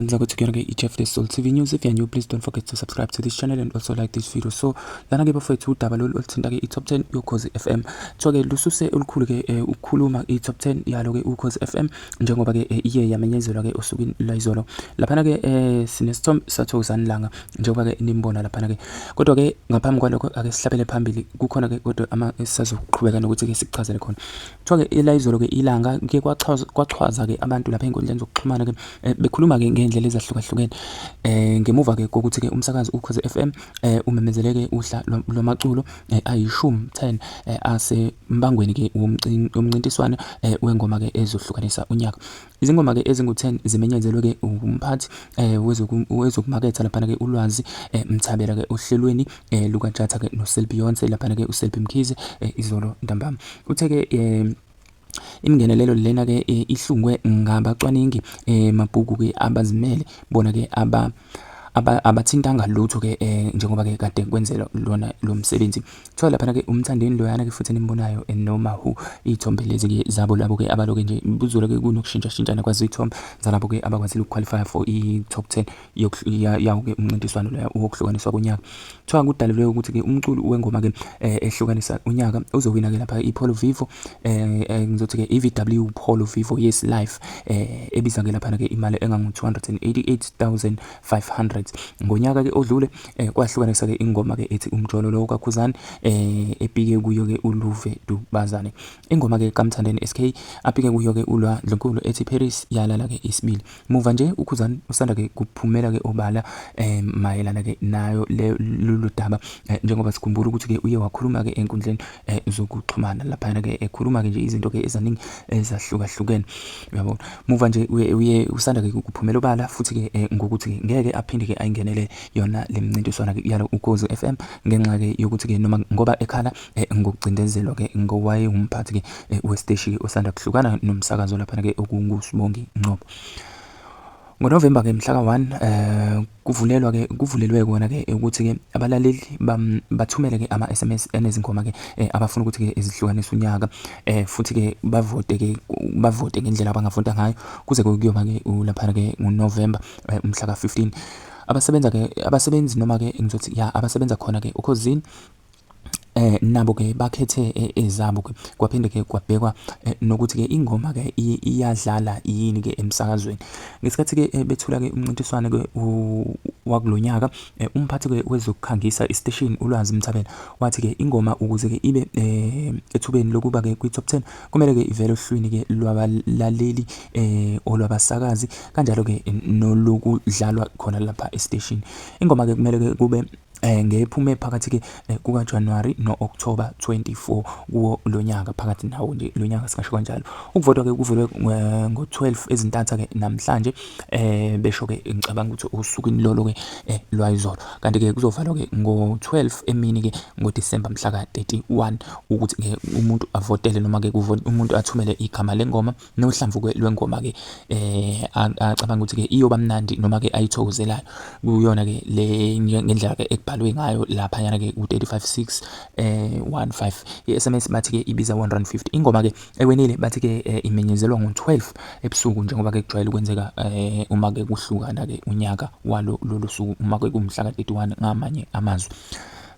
Ngizakuthi kuyona-ke i-Jeff The Soul TV News. If you're new, please don't forget to subscribe to this channel and also like this video. So, lana-ke bafowethu udaba lolu oluthinta-ke i-top 10 yoKhozi FM. Kuthiwa-ke lususe olukhulu-ke eh, ukukhuluma i-top 10 yalo-ke uKhozi FM njengoba-ke eh, iye yamenyezelwa-ke osukwini lwayizolo. Laphana-ke eh, sinesithombe saThokozani Langa njengoba-ke nimbona laphana-ke. Kodwa-ke ngaphambi kwalokho ake sihlabele phambili kukhona-ke kodwa ama esisazoqhubeka nokuthi-ke sikuchazele khona. Kuthiwa-ke elayizolo-ke ilanga kuye kwachwaza-ke abantu lapha ey'nkundleni zokuxhumana-ke eh, bekhuluma-ke ngey'ndlela ezahlukahlukene um ngemuva-ke kokuthi-ke umsakazi Ukhozi FM um umemezele-ke uhla lwamaculo ayishumi 10 asembangweni-ke womncintiswano wengoma-ke ezohlukanisa unyaka. Izingoma-ke ezingu-10 zimenyezelwe-ke umphathi wezokumaketha laphana-ke uLwazi Mthabela-ke ohlelweni lukaTshatha-ke noSelbeyonce laphana-ke uSelby Mkhize izolo ntambama. Uthe-ke Imingenelelo lena-ke ihlungwe ngabacwaningi mabhuku-ke abazimele bona-ke aba abathintanga lutho-ke njengoba-ke kade kwenzelwa lona lo msebenzi. Kuthiwa laphana-ke uMthandeni loyana-ke futhi enimbonayo noMahu iy'thombe lezi-ke zabo labo-ke abaloke nje buzolo-ke kunokushintshashintshana kwazo iy'thombe zalabo-ke abakwazile ukukhwalifaya for i-top 10 yawo-ke umncintiswano loya wokuhlukaniswa konyaka. Kuthiwa kudalulwe ukuthi-ke umculi wengoma-ke ehlukanisa unyaka uzowina-ke lapha i-Polo Vivo ngizothi-ke i-VW Polo Vivo Yes Life ebiza-ke laphana-ke imali engango-288,500. Ngonyaka-ke odlule kwahlukanisa-ke ingoma-ke ethi Umjolo lo kaKhuzani epike kuyo-ke uLuve Dubazane. Ingoma-ke kaMthandeni SK apike kuyo-ke uLwa Ndlunkulu ethi Paris yalala-ke isibili. Muva nje uKhuzani usanda ke kuphumela ke obala eh, mayelana ke nayo lolu daba eh, njengoba sikhumbula ukuthi ke uye wakhuluma ke enkundleni eh, zokuxhumana laphana ke ekhuluma ke nje izinto ke ezaningi ezahlukahlukene uyabona. Muva nje uye usanda ke kuphumela obala futhi ke eh, ngokuthi ke ngeke aphinde ke ayingenele yona le mncintiswano ke yalo Ukhozi FM ngenxa ke yokuthi ke noma ngoba ekhala eh, ngokucindezelwa ke ngowayewumphathi ke eh, wesiteshi ke osanda kuhlukana nomsakazo laphana ke okunguSibongi Ngcobo. NgoNovemba ke mhla ka-1 eh kuvulelwa ke kuvulelwe kona ke ukuthi ke abalaleli bathumele ke ama-SMS enezingoma ke eh, abafuna ukuthi ke zihlukanise unyaka eh futhi ke bavote ke bavote ngendlela abangavota ngayo kuze kuyoba ke ulaphana ke ngoNovemba eh, umhla ka-15 abasebenza ke abasebenzi noma ke ngizothi ya abasebenza khona ke ukhozini Nabo ke bakhethe ezabo ke kwaphinde ke kwabhekwa nokuthi ke ingoma ke iyadlala yini ke emsakazweni. Ngesikhathi ke bethula ke umncintiswano ke wakulonyaka umphathi ke wezokukhangisa isiteshini uLwazi Mthabela wathi ke ingoma ukuze ke ibe ethubeni lokuba ke kwi-top 10 kumele ke ivele ohlwini ke lwabalaleli olwabasakazi kanjalo ke nolokudlalwa khona lapha esiteshini. Ingoma ke kumele ke kube Ngephume phakathi ke kukaJanuwari no-Okthoba 24 kuwo lo nyaka phakathi nawo nje lo nyaka singasho kanjalo. Ukuvotwa ke kuvulwe ngo-12 ezintatha ke namhlanje besho ke ngicabanga ukuthi osukwini lolo ke lwayizolo. Kanti ke kuzovalwa ke ngo-12 emini ke ngoDisemba mhla ka-31 ukuthi ke umuntu avotele noma ke umuntu athumele igama lengoma Nohlamvu ke lwengoma ke eh acabanga ukuthi ke iyoba mnandi noma ke ayithokozelayo kuyona ke le ngendlela ke ekubhalwe ngayo lapha yana ke ku 356 eh 15 i-SMS bathi ke ibiza 150 ingoma ke ewenile bathi ke eh, imenyezelwa ngo-12 ebusuku njengoba ke kujwayele ukwenzeka eh uma ke kuhlukana ke unyaka walo lolu suku uma ke kumhla ka-31 ngamanye amazwi.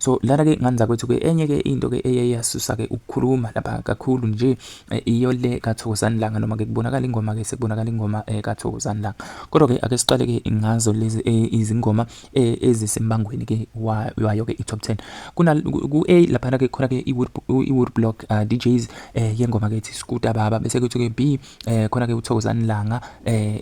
So lana ke ngani zakwethu ke enye ke into ke eye yasusa ke ukukhuluma lapha kakhulu nje eh, iyo le kaThokozani Langa noma ke kubonakala ingoma ke sekubonakala ingoma eh, kaThokozani Langa. Kodwa ke ake siqale ke ngazo lezi eh, izingoma ezisembangweni ke wayo ke i-top 10. Kuna ku A laphana ke khona ke i-Wood Block uh, DJs yengoma ke ethi Scooter Baba bese kuthi ke B khona ke uThokozani Langa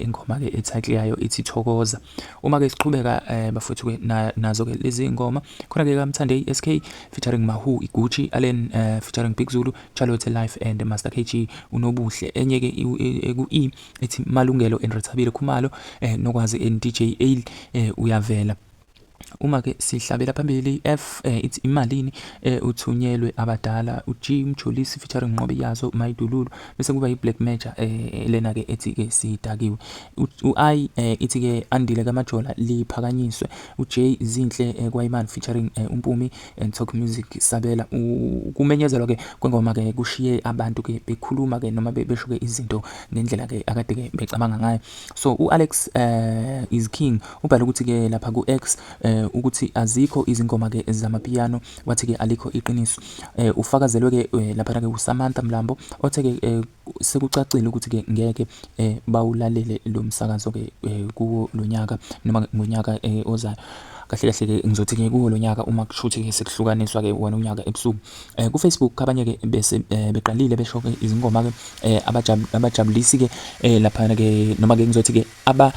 ingoma ke etitle yayo ithi Thokoza. Uma ke siqhubeka bafowethu ke nazo ke lezi ngoma khona ke kaMthandeni SK featuring Mahu Igucci Allen featuring Big Zulu Charlotte Life and Master KG uNobuhle enye ke eku E ethi Malungelo and Rethabile Khumalo Nokwazi and DJ Ale uyavela. Uma ke sihlabela phambili F eh, ithi imalini eh, uthunyelwe abadala uG Mjolisi featuring Nqobe Yazo Mayidululu bese kuba iBlack Major eh, lena ke ethi ke sidakiwe u-I eh, ithi ke Andile kaMajola liphakanyiswe uJ Zinhle eh, Kwayimani featuring eh, uMpumi and Talk Music Sabela kumenyezelwa ke kwengoma ke kushiye abantu ke bekhuluma ke noma besho ke izinto ngendlela ke akade ke becabanga ngayo. So u-Alex is King ubhale ukuthi ke lapha ku-X ukuthi azikho izingoma ke zamapiyano wathi ke alikho iqiniso. Ufakazelwe ke lapha ke uSamantha Mlambo othe ke sekucacile ukuthi ke ngeke bawulalele lo msakazo ke kuwo lo nyaka noma ngonyaka ozayo. Kahle kahle ke ngizothi ke kuwo lo nyaka uma kushuthi ke sekuhlukaniswa ke wona unyaka ebusuku. Ku-Facebook abanye ke bese beqalile besho ke izingoma ke abajabulisi ke laphana ke noma ke ngizothi ke aba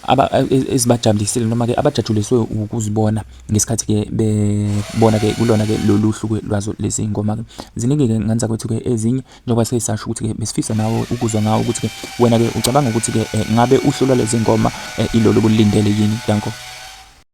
aba ezibajabulisile noma ke abajatshuliswe ukuzibona ngesikhathi ke bebona ke kulona ke lolu hlu lwazo lezi ngoma ke ziningi ke nganza kwethu ke ezinye njengoba sesasho ukuthi ke besifisa nawe ukuzwa ngawo ukuthi ke wena ke ucabanga ukuthi ke ngabe uhlu lwalezi ngoma ilolu obulindele yini danko.